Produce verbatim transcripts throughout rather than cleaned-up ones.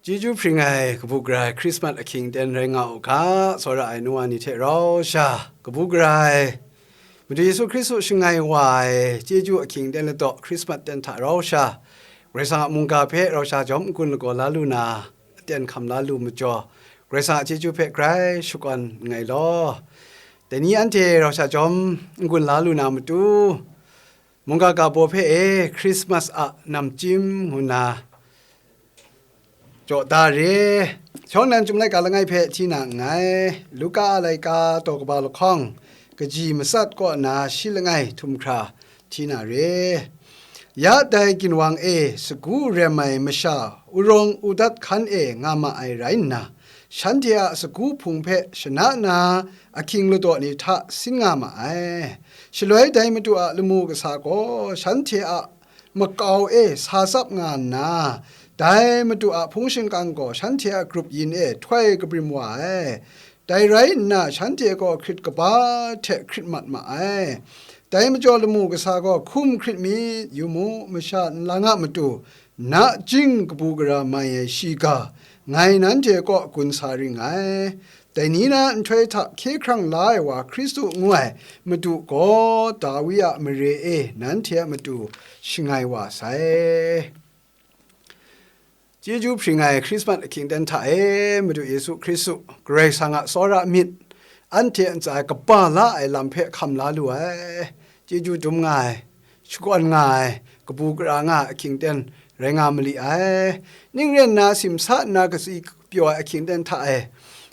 Chyeju hpring ai kabu gara ai Hkrismat ahkying ten rai nga u ga, tsawra ai nu wa ni hte rau sha, kabu gara ai Madu Yesu Hkristu shangai wa ai chyeju ahkying ten ladaw Hkrismat ten hta rau sha, Karai Kasang a mungga hpe rau sha jawm n-gun lagaw la lu na, aten hkam la lu majaw, Karai Kasang a chyeju hpe grai shakawn nngai law. Dai ni anhte rau sha jawm n-gun la lu na matu, mungga ga baw hpe e Hkrismas a namchyim ngu nna jaw da re. Shawng nnan Chyum Laika langai hpe hti na nngai. Luka a laika daw kaba lahkawng, kaji matsat kaw na shi langai htum hkra hti na re. Ya dai ginwang e sagu rem ai masha urawng udat hkan e nga ma ai rai nna, shanhte a sagu hpung hpe shana na ahkying ladaw ni hta sin nga ma ai. Shaloi dai Madu a lamu kasa gaw shanhte a makau e sa tsap nga nna, dai Madu a hpung shingkang gaw shanhte a grup yin e htoi kabrim wa ai. Dai rai nna, shanhte gaw hkrit kaba hte hkrit mat ma ai. Dai majaw lamu kasa gaw, "Hkum hkrit myit, yu mu, masha nlang a matu nachying kabu gara mai ai shiga, ngai nanhte kaw gun sa ring ai. Dai ni na nhtoi hta hkye hkrang la ai wa Hkristu ngu ai Madu gaw Dawi a mare e nanhte a matu shangai wa sai." Chyeju hpring ai Hkrismat ahkying ten hta e, Madu Yesu Hkristu, Karai Kasang a tsawra myit, anhte ntsa e kaba la ai lam hpe hkam la lu ai, chyeju dum nga ai, shakawn nga ai, kabu gara nga ai ahkying ten rai nga ma li ai. Ning ren nna, simsa nna katsi pyaw ai ahkying ten hta e,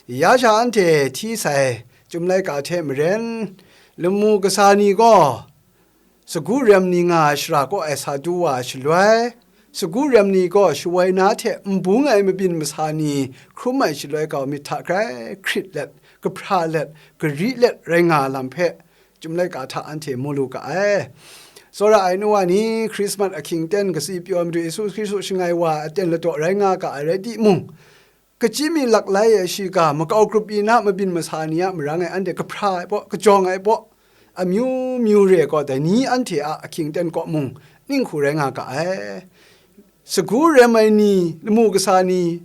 ya sha anhte hti sai Chyum Laika hte maren, lamu kasa ni gaw, sagu rem ni nga ai shara kaw e sa du wa ai shaloi, sagu rem ni gaw shawoi na hte n bung ai mabyin masa ni hkrum ai shaloi gaw, myit hta grai hkrit let, kahpra let, gari let rai nga ai lam hpe Chyum Laika hta anhte mu lu ga ai. Tsawra ai nu wa ni, Hkrismat ahkying ten katsi pyaw ai Madu Yesu Hkristu shangai wa ai aten ladaw rai nga ga ai rai timung, kachyi mi laklai ai shiga, makau grup yin a mabyin masa ni a marang e anhte kahpra ai baw, kajawng ai baw, amyu myu re gaw, dai ni anhte a ahkying ten kaw mung, ninghku rai nga ga ai. Sagu rem ai ni, lamu kasa ni,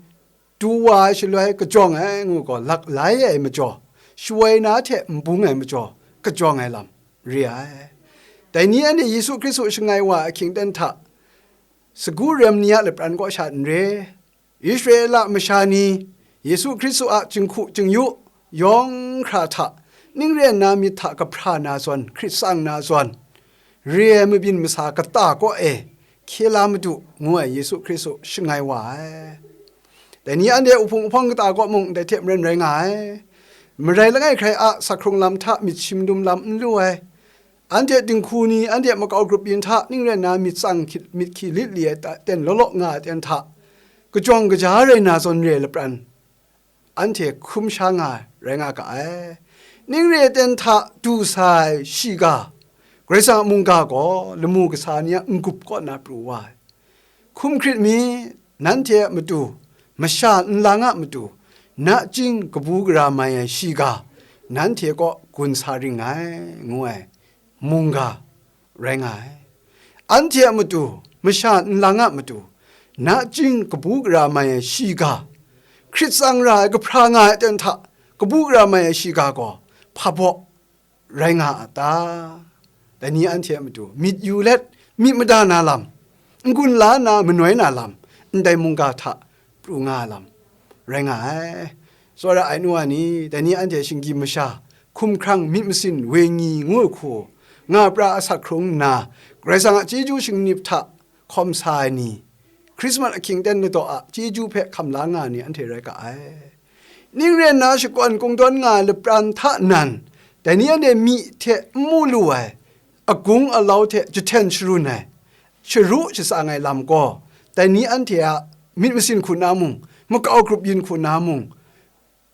du wa ai shaloi kajawng ai ngu gaw, laklai ai majaw, shawoi na hte n bung ai majaw, kajawng ai lam re ai. Dai ni anhte Yesu Hkristu shangai wa ai ahkying ten hta, sagu rem ni a lapran kaw sha n re, Israela masha ni Yesu Hkristu a jinghku jingyu yawng hkra hta, ning ren nna myit hta kahpra na zawn, hkrit tsang na zawn, re ai mabyin masa kata kaw e hkye la madu, ngu ai Yesu Hkristu shangai wa ai. Dai ni anhte uhpung uhpawng kata kaw mung dai hte maren rai nga ai. Marai langai hkrai a sak hkrung lam hta myit shim dum lam n lu ai. Anhte dinghku ni, anhte makau grup yin hta ning rai nna myit tsang hkyit, myit hkyi lit li ai ta-, ten law law nga ai ten hta, kajawng kaja rai na zawn re ai lapran, anhte hkrum sha nga ai rai nga ga ai. Ning re ai ten hta du sa ai shiga, Karai Kasang a mungga gaw lamu kasa ni a n-gup kaw na pru wa ai. Hkum hkrit mi, nanhte a matu, masha nlang a matu, nachying kabu gara mai ai shiga, nanhte kaw gun sa ring ngai, ngu ai mungga rai nga ai. Anhte a matu, masha nlang a matu, nachying kabu gara mai ai shiga, hkrit tsang ra ai, kahpra nga ai aten hta kabu gara mai ai shiga gaw, hpa baw rai nga a ta? Dai ni anhte a matu myit yu let, myit mada na lam, n-gun la nna manoi na lam, ndai mungga hta pru nga ai lam rai nga ai. Tsawra ai nu wa ni, dai ni anhte shinggyim masha, hkum hkrang, myit masin, wenyi ngu ai hku, nga pra asak hkrung nna, Karai Kasang a chyeju shingnip hta hkawm sa ai ni, Hkrismat ahkying ten ladaw a chyeju hpe hkam la nga ai ni anhte rai ga ai. Ning ren nna shakawn kungdawn nga ai lapran hta nan, dai ni anhte myi hte n mu lu ai, agung alau hte jahten sharun ai, sharu shatsang ai lam gaw, dai ni anhte a myit masin hku na mung, makau grup yin hku na mung,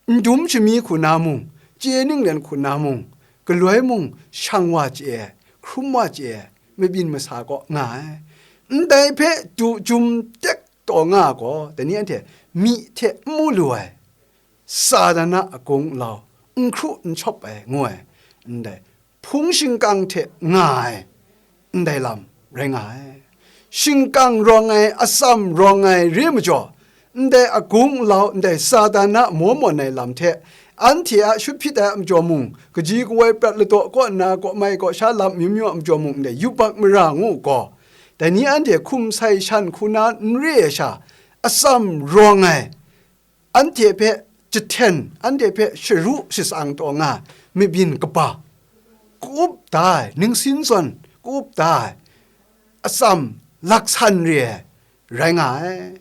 n dum shami hku na mung, chye ninglen hku na mung, galoi mung shang wa chye ai, hkrum wa chye ai, mabyin masa kaw nga ai. Ndai hpe du jum tek taw nga gaw, dai ni anhte myi hte n mu lu ai, Satan a agung alau, n hkru n shawp ai, ngu ai, ndai hpung shingkang hte nga ai, ndai lam rai nga ai. Shingkang rawng ai, atsam rawng ai re majaw, ndai agung alau, ndai Satan a maw mawn ai lam hte, anhte a shut hpyit ai a majaw mung, kaji kawoi prat ladaw kaw nna, kaw mai kaw sha lam amyu myu a majaw mung, ndai yubak mara ngu gaw, dai ni anhte hkum sai shan hku na n re ai sha, atsam rawng ai, anhte hpe jahten, anhte hpe sharu shatsang taw nga ai mabyin kaba, ka-up da ai, ningsin zawn ka-up da ai, atsam laksan re ai rai nga ai.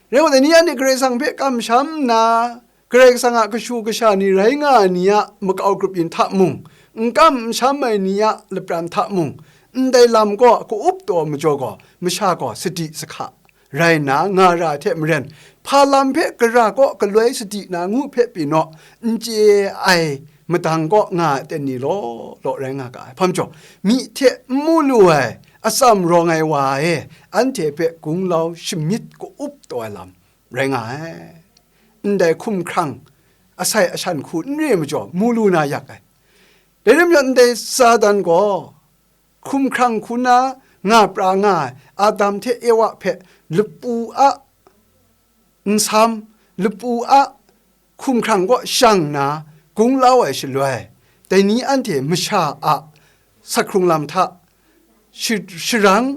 Rai wa, dai ni anhte Karai Kasang hpe kamsham nna, Karai Kasang a kashu kasha ni rai nga ai ni a makau grup yin hta mung, n kam n sham ai ni a lapran hta mung, ndai lam gaw ka-up taw majaw gaw, masha gaw sadi sahka rai nna nga ra ai hte maren, hpa lam hpe gara kaw galoi sadi na ngu hpe pyi naw, n chye ai madang kaw nga ai ten ni law law rai nga ga ai. Hpa majaw, myi hte n mu lu ai atsam rawng ai wa e, anhte hpe gunglau shamyit ka-up taw ai lam rai nga ai. Ndai hkumhkrang asai ashan hku n re majaw, mu lu na yak ai. Dai rai majaw, ndai Satan gaw hkumhkrang hku na nga pra nga ai Adam hte Ewa hpe lapu a nsam, lapu a hkumhkrang kaw shang nna gunglau ai shaloi, dai ni anhte masha a sak hkrung lam hta shi-, sharang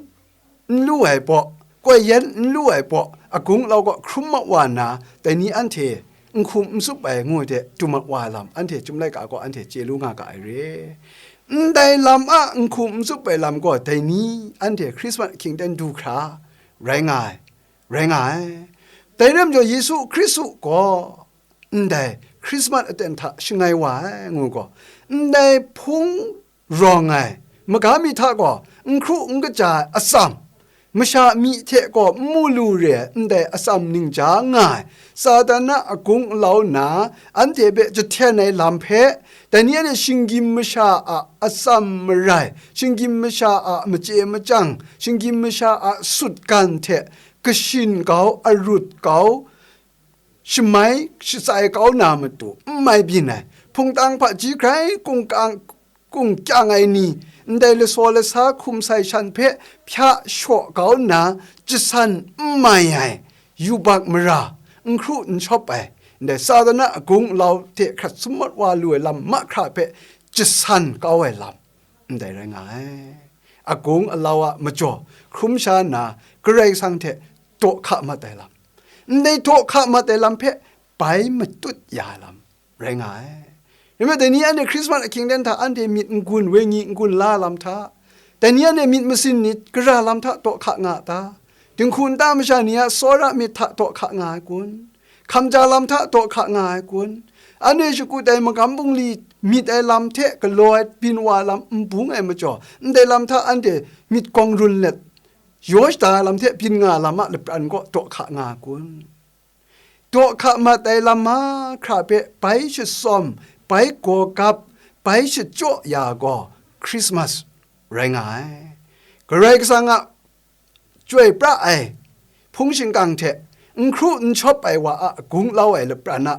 n lu ai baw, koi yan n lu ai baw, agung alau gaw hkrum mat wa nna, dai ni anhte n hkum n tsup ai ngu ai hte, dum mat wa ai lam, anhte Chyum laika gaw anhte chye lu nga ga ai re. Ndai lam a n hkum n tsup ai lam gaw, dai ni anhte Hkrismat ahkying ten du hkra rai nga ai, rai nga ai. Dai rai majaw, Yesu Hkristu gaw ndai Hkrismat aten hta shangai wa ai, ngu gaw, ndai hpung rawng ai maga mi hta gaw n hkru n kaja ai atsam, masha myi hte gaw n mu lu re ai ndai atsam ningja nga ai, Satan a agung alau nna anhte hpe jahten ai lam hpe, dai ni anhte shinggyim masha a atsam marai, shinggyim masha a machye machyang, shinggyim masha a sutgan hte kashin kau, arut kau, shamai shatsai kau na matu n mai byin ai, hpungtang hpaji hkrai kungkang, kungkyang ai ni, ndai lasaw lasa hkum sai shan hpe hpya shaw kau nna, jasan n mai ai, yubak mara, n hkru n shawp ai, ndai Satan a agung alau hte hkrat summat wa lu ai lam mahkra hpe jasan kau ai lam, ndai rai nga ai. Agung alau a majaw hkrum sha nna, Karai Kasang hte daw hka mat ai lam, ndai daw hka mat ai lam hpe bai matut ya ai lam rai nga ai. Rai nme, dai ni anhte Hkrismat ahkying ten hta anhte myit n-gun, wenyi n-gun la lam hta, dai ni anhte myit masin ni gara lam hta daw hka nga a ta? Dinghku nta masha ni a tsawra myit hta daw hka nga ai kun? Hkamja lam hta daw hka nga ai kun? Anhte shakut ai magam bungli myit ai lam hte galaw ai byin wa ai lam n bung ai majaw, ndai lam hta anhte myit gawng run let, yaw shada ai lam hte byin nga ai lam a lapran kaw daw hka nga ai kun? Daw hka mat ai lam mahkra hpe bai shatsawm, bai gawgap, bai shachyaw ya gaw Hkrismat rai nga ai. Karai Kasang a chyoi pra ai hpung shingkang hte n hkru n shawp ai wa a agung lau ai lapran a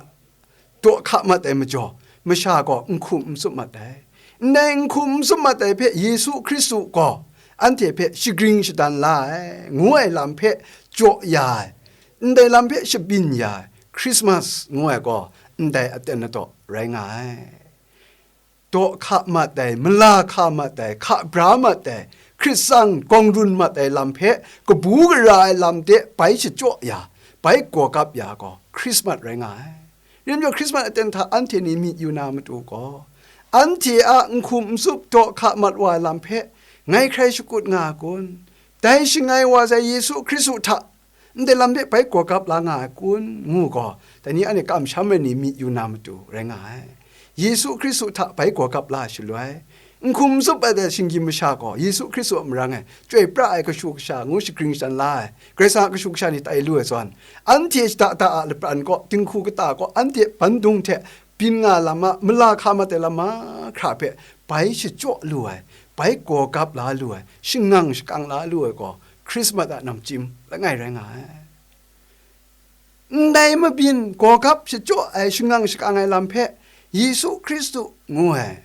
daw hka mat ai majaw, masha gaw n hkum n tsup mat ai. Ndai n hkum n tsup mat ai hpe Yesu Hkristu gaw anhte hpe shagring shadan la ai, ngu ai lam hpe jaw ya ai, ndai lam hpe shabyin ya ai Hkrismat ngu ai gaw ndai aten ladaw rai nga ai. Daw hka mat ai, mala hka mat ai, hka bra mat ai, hkrit tsang gawng run mat ai lam hpe, kabu gara ai lam de bai shachyaw ya, bai gawgap ya gaw Hkrismat rai nga ai. Rim jaw, Hkrismat aten hta anhte ni myit yu na matu gaw, anhte a n hkum n tsup daw hka mat wa ai lam hpe ngai hkrai shakut nga ai kun? Dai shangai wa sai Yesu Hkristu hta ndai lam de bai gawgap la nga ai kun? Ngu gaw, dai ni anhte kamsham ai ni myit yu na matu rai nga ai. Yesu Hkristu hta bai gawgap la ai shaloi, n hkum n tsup ai dai shinggyim masha gaw Yesu Hkristu a marang e chyoi pra ai kashu kasha ngu shagring shadan la ai, Karai Kasang a kashu kasha ni tai lu ai zawn, anhte shada da a lapran kaw, dinghku kata kaw, anhte bandung hte byin nga lam a, mala hka mat ai lam mahkra hpe bai shachyaw lu ai, bai gawgap la lu ai, shangang shakang la lu ai gaw Hkrismat a namchyim langai rai nga ai. Ndai mabyin gawgap shachyaw ai, shangang shakang ai lam hpe Yesu Hkristu ngu ai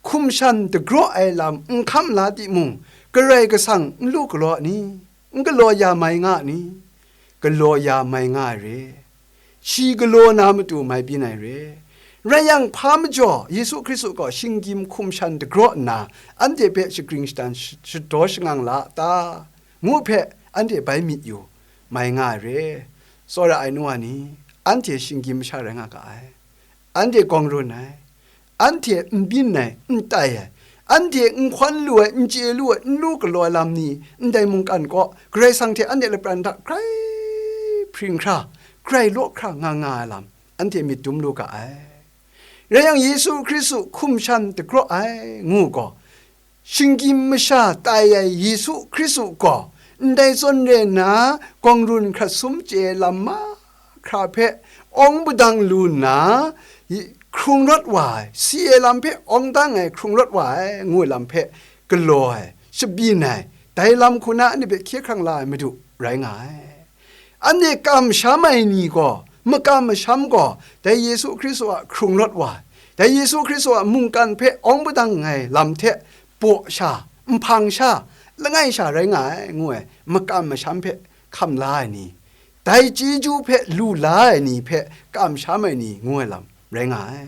hkum shan dagraw ai lam n hkam la timung, Karai Kasang n lu galaw ni? N galaw ya mai nga ni? galaw ya mai nga ai re. Shi galaw na matu mai byin ai re. Rai yang, hpa majaw Yesu Hkristu gaw shinggyim hkum shan dagraw nna, anhte hpe shagring shadan sh-, shadaw shangang la a ta? Ngu hpe anhte bai myit yu mai nga ai re. Tsawra ai nu wa ni, anhte shinggyim masha rai nga ga ai. Anhte gawng run ai, anhte n byin ai, n tai ai, anhte n hkawn lu ai, n chye lu ai, n lu galaw ai lam ni, ndai mungkan kaw Karai Kasang hte anhte lapran hta grai hpring hkra, grai law hkra nga nga ai lam, anhte myit dum lu ga ai. Rai yang, Yesu Hkristu hkum shan dagraw ai ngu gaw, shinggyim masha tai ai Yesu Hkristu gaw, ndai zawn re nna, gawng run hkrat sum chye ai lam mahkra hpe awng padang lu nna, hkrung rawt wa ai, si ai lam hpe awng dang ai, hkrung rawt wa ai, ngu ai lam hpe galaw ai, shabyin ai, dai lam hku na anhte hpe hkye hkrang la ai Madu rai nga ai. Anhte kamsham ai ni gaw, makam masham gaw, dai Yesu Hkristu a hkrung rawt wa ai, dai Yesu Hkristu a mungkan hpe awng padang ai lam hte baw sha, nhpang sha, langai sha rai nga ai, ngu ai, makam masham hpe hkam la ai ni, dai chyeju hpe lu la ai ni hpe kamsham ai ni, ngu ai lam rai nga ai.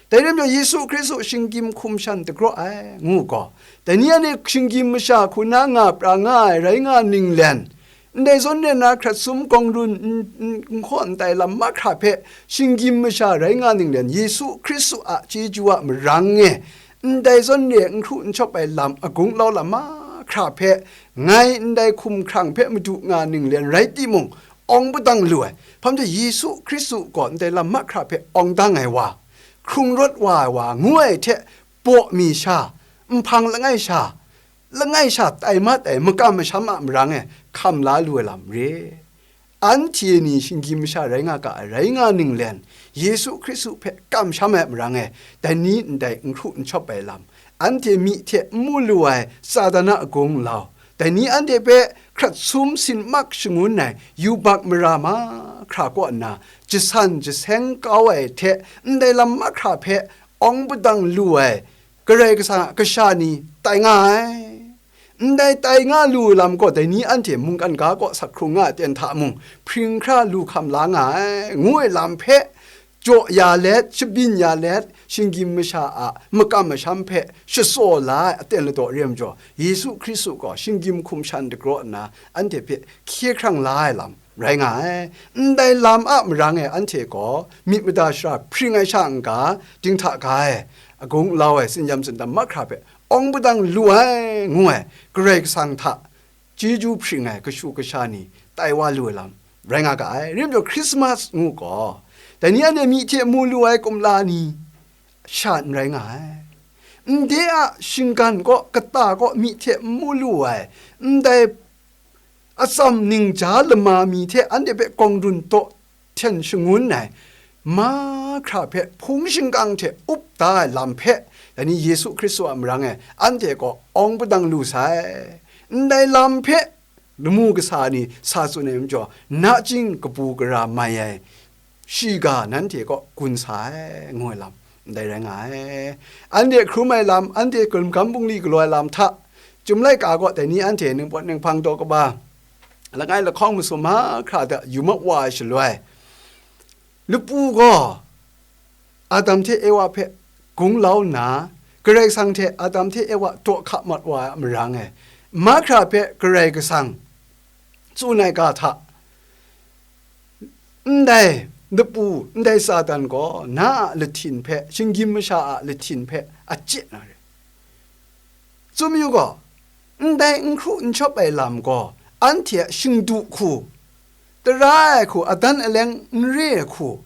Dai rai majaw, Yesu Hkristu shinggyim hkum shan dagraw ai, ngu gaw, dai ni anhte shinggyim masha hku na nga pra nga ai rai nga ninglen, ndai zawn re nna hkrat sum gawng run n-, n-, n hkaw n tai lam mahkra hpe shinggyim masha rai nga ninglen, Yesu Hkristu a chyeju a marang e, ndai zawn re n hkru n shawp ai lam, agung lau lam mahkra hpe, ngai ndai hkumhkrang hpe madu nga ninglen rai timung, awng padang lu ai. Hpa majaw, Yesu Hkristu gaw ndai lam mahkra hpe awng dang ai wa, hkrung rawt wa ai wa, ngu ai hte, baw mi sha, nhpang langai sha, langai sha tai mat ai makam masham a marang e hkam la lu ai lam re. Anhte ni shinggyim masha rai nga ga ai rai nga ninglen, Yesu Hkristu hpe kamsham ai marang e, dai ni ndai n hkru n shawp ai lam, anhte myi hte n mu lu ai Satan a agung lau, dai ni anhte hpe hkrat sum sin mak shangun ai yubak mara mahkra kaw nna, jasan jaseng kau ai hte ndai lam mahkra hpe awng padang lu ai Karai Kasang a kasha ni tai nga ai. Ndai tai nga lu lam gaw, dai ni anhte mungkan ga kaw sak hkrung nga ai aten hta mung, hpring hkra lu hkam la nga ai, ngu ai lam hpe jaw ya let, shabyin ya let, shinggyim masha a makam masham hpe shatsaw la ai aten ladaw re ai majaw, Yesu Hkristu gaw shinggyim hkum shan dagraw nna, anhte hpe hkye hkrang la ai lam rai nga ai. Ndai lam a marang e anhte gaw myit mada shara hpring ai sha n-ga, dinghta ga ai, agung lau ai, tsinyam tsindam mahkra hpe awng padang lu ai, ngu ai, Karai Kasang hta chyeju hpring ai kashu kasha ni tai wa lu ai lam rai nga ga ai. Rai majaw, Hkrismas ngu gaw, dai ni anhte myi hte mu lu ai kumla ni sha n rai nga ai. Ndai a shinggan kaw, kata kaw myi hte n mu lu ai, ndai atsam ningja lama mi hte anhte hpe gawng run daw hten shangun ai mahkra hpe hpung shingkang hte up da ai lam hpe, dai ni Yesu Hkristu a marang e anhte gaw awng padang lu sai. Ndai lam hpe lamu kasa ni sa tsun ai majaw, nachying kabu gara mai ai shiga nanhte kaw gun sa ai, ngu ai lam ndai rai nga ai. Anhte hkrum ai lam, anhte hkrum gam bungli galaw ai lam hta, Chyum laika gaw dai ni anhte ningpawt ninghpang taw kaba, langai lahkawng masum mahkra hta yum ap wa ai shaloi, lapu gaw Adam hte Ewa hpe gung lau nna, Karai Kasang hte Adam hte Ewa daw hka mat wa ai a marang e, mahkra hpe Karai Kasang tsun ai ga hta, ndai lapu, ndai Satan gaw na a lahtin hpe, shinggyim masha a lahtin hpe a chye na re. Tsun yu gaw, ndai n hkru n shawp ai lam gaw, anhte a shingdu hku, tara ai hku, adan aleng n re ai hku,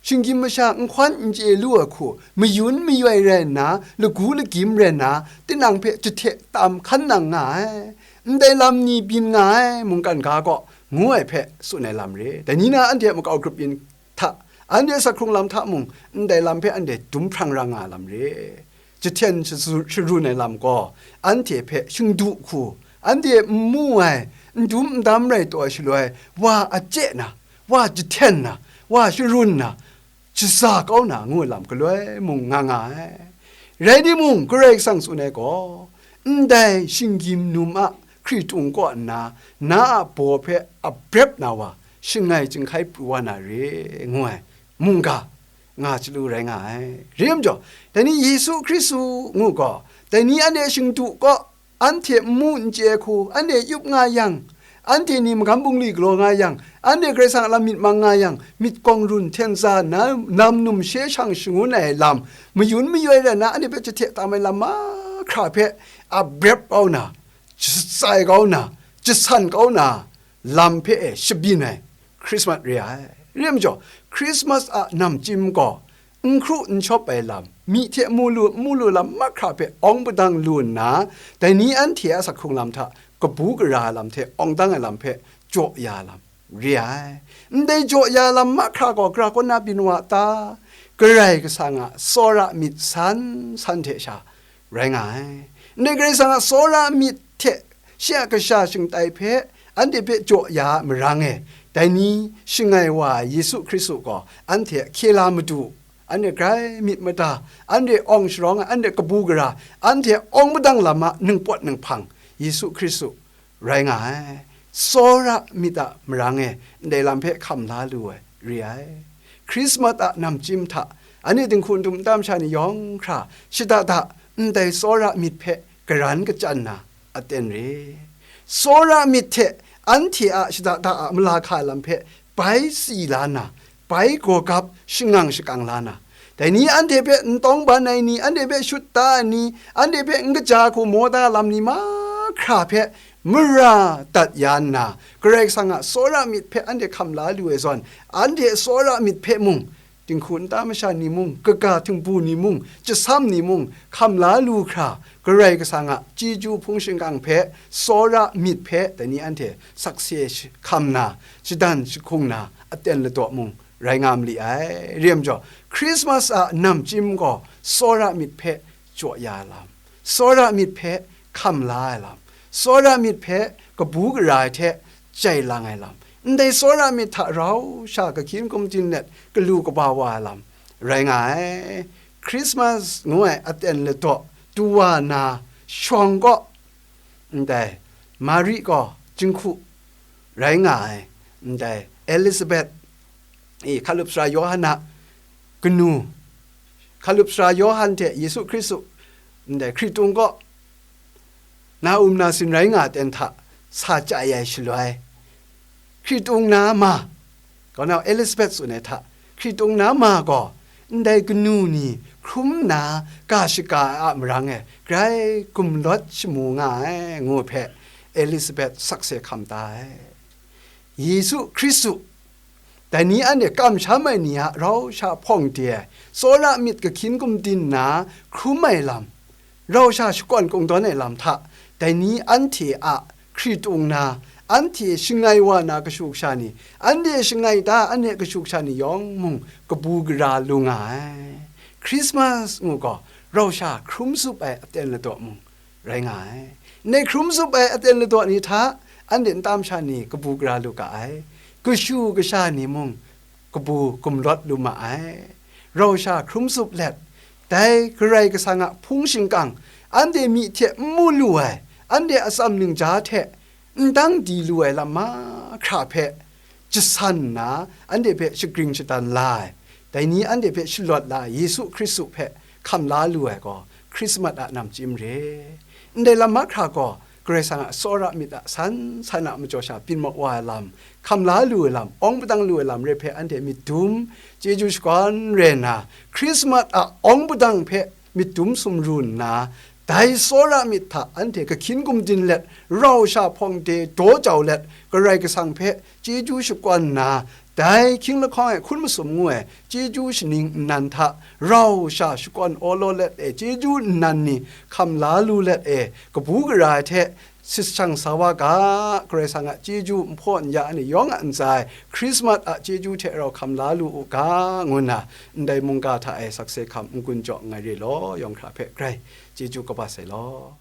shinggyim masha n hkawn n chye lu ai hku, mayun mayoi rai nna, lagu lagyim rai nna, tinang hpe jahte tam hkan nang nga ai, ndai lam ni byin nga ai mungkan ga gaw, ngu ai hpe tsun ai lam re. Dai ni na anhte a makau grup yin hta, anhte a sak hkrung lam hta mung, ndai lam hpe anhte dum hprang ra nga ai lam re. Jahten shazu-, sharun ai lam gaw, anhte hpe shingdu hku, anhte n mu ai, n dum n dam rai taw ai shaloi, wa a chye na, wa jahten na, wa sharun na, shaza kau na ngu ai lam galoi mung nga nga ai. Rai timung, Karai Kasang tsun ai gaw, ndai shinggyim num a hkritung kaw nna, na a baw hpe a brep na wa, shangai chyinghkai pru wa na re, ngu ai mungga nga chyalu rai nga ai. Re majaw, dai ni Yesu Hkristu ngu gaw, dai ni anhte shingdu kaw, anhte nmu n chye hku, anhte yup nga yang, anhte ni magam bungli galaw nga yang, anhte Karai Kasang a lam myit mang nga yang, myit kawng run hten tsa na, nam num she shang shangun ai lam, mayun mayoi rai na, anhte hpe jahte tam ai lam mahkra hpe a brep kau na, jatsai kau na, jasan kau na, lam hpe e shabyin ai Hkrismat re ai. Re ai majaw, Hkrismat a namchyim gaw n hkru n shawp ai lam, myi hte mu lu, mu lu lam mahkra hpe awng padang lu nna, dai ni anhte a asak hkrung lam hta kabu gara ai lam hte awng dang ai lam hpe jaw ya ai lam re ai. Ndai jaw ya ai lam mahkra gaw gara kaw na byin wa ta? Karai Kasang a tsawra myit san san hte sha rai nga ai. Ndai Karai Kasang a tsawra myit hte shi a kasha shingtai hpe anhte hpe jaw ya a marang e, dai ni shangai wa ai Yesu Hkristu gaw anhte hkye la madu, anhte grai myit mada, anhte awng sharawng ai, anhte kabu gara, anhte awng padang lam a ningpawt ninghpang Yesu Hkristu rai nga ai. Tsawra myit a marang e ndai lam hpe hkam la lu ai re ai. Hkrismat a namchyim hta, anhte dinghku n dum n tam sha ni yawng hkra, shada da ndai tsawra myit hpe karan kachyan na aten re. Tsawra myit hte anhte a shada da a malahka lam hpe bai tsi la na, bai gawgap shangang shakang la na, dai ni anhte hpe n tawng ban ai ni, anhte hpe shut da ai ni, anhte hpe n kaja hku maw da lam ni mahkra hpe mara dat ya nna, Karai Kasang a tsawra myit hpe anhte hkam la lu ai zawn, anhte tsawra myit hpe mung, dinghku nta masha ni mung, kaga htingbu ni mung, chyasam ni mung, hkam la lu hkra, Karai Kasang a chyeju hpung shingkang hpe, tsawra myit hpe, dai ni anhte sakse sh-, hkam na, shadan jahkung na, aten ladaw mung rai nga ma li ai. Re ai majaw, Hkrismas a namchyim gaw tsawra myit hpe jaw ya ai lam, tsawra myit hpe hkam la ai lam, tsawra myit hpe kabu gara ai hte jai lang ai lam, ndai tsawra myit hta rau sha kahkyin gumdin let galu kaba wa ai lam rai nga ai. Hkrismas ngu ai aten ladaw du wa na shawng kaw, ndai Mari gaw jinghku rai nga ai, ndai Elisabet, e, hkalup sara Yawhan a kanu, hkalup sara Yawhan hte Yesu Hkristu, ndai hkritung kaw na um na sin rai nga ten hta sa chyai ai shaloi, hkritung na ma, kaw na Elisabet tsun ai hta, hkritung na ma gaw ndai kanu ni hkrum nna ga shaga ai a marang e grai gumlawt shamu nga ai, ngu hpe Elisabet sakse hkam ta ai. Yesu Hkristu, dai ni anhte kamsham ai ni a rau sha hpawng de ai, tsawra myit kahkyin gumdin nna hkrum ai lam, rau sha shakawn kungdawn ai lam hta, dai ni anhte a hkritung na, anhte shangai wa na kashu kasha ni, anhte shangai ta, anhte kashu kasha ni yawng mung kabu gara lu nga ai. Hkrismas ngu gaw, rau sha hkrum tsup ai aten ladaw mung rai nga ai. Ndai hkrum tsup ai aten ladaw ni hta, anhte nta masha ni kabu gara lu ga ai. Kashu kasha ni mung kabu gumlawt lu ma ai. Rau sha hkrum tsup let, dai Karai Kasang a hpung shingkang, anhte myi hte n mu lu ai, anhte atsam ningja hte n dang di lu ai lam mahkra hpe jasan nna, anhte hpe shagring shadan la ai, dai ni anhte hpe shalawt la ai Yesu Hkristu hpe hkam la lu ai gaw Hkrismat a namchyim re. Ndai lam mahkra gaw Karai Kasang a tsawra myit a san san a majaw sha byin mat wa ai lam, hkam la lu ai lam, awng padang lu ai lam rai hpe anhte myit dum, chyeju shakawn re nna, Hkrismat a awng padang hpe myit dum sumru nna, dai tsawra myit hta anhte kahkyin gumdin let, rau sha hpawng de daw jau let, Karai Kasang hpe chyeju shakawn nna, dai hkying lahkawng e hkun masum ngu ai chyeju shaning nnan hta rau sha shakawn awlaw let e, chyeju nnan ni hkam la lu let e, kabu gara ai hte sit shang sa wa ga, Karai Kasang a chyeju nhpaw nya ni yawng a ntsa ai Hkrismat a chyeju hte rau hkam la lu u ga, ngu nna ndai mungga hta e sakse hkam n-gun jaw nngai re law, yawng hkra hpe grai chyeju kaba sai law.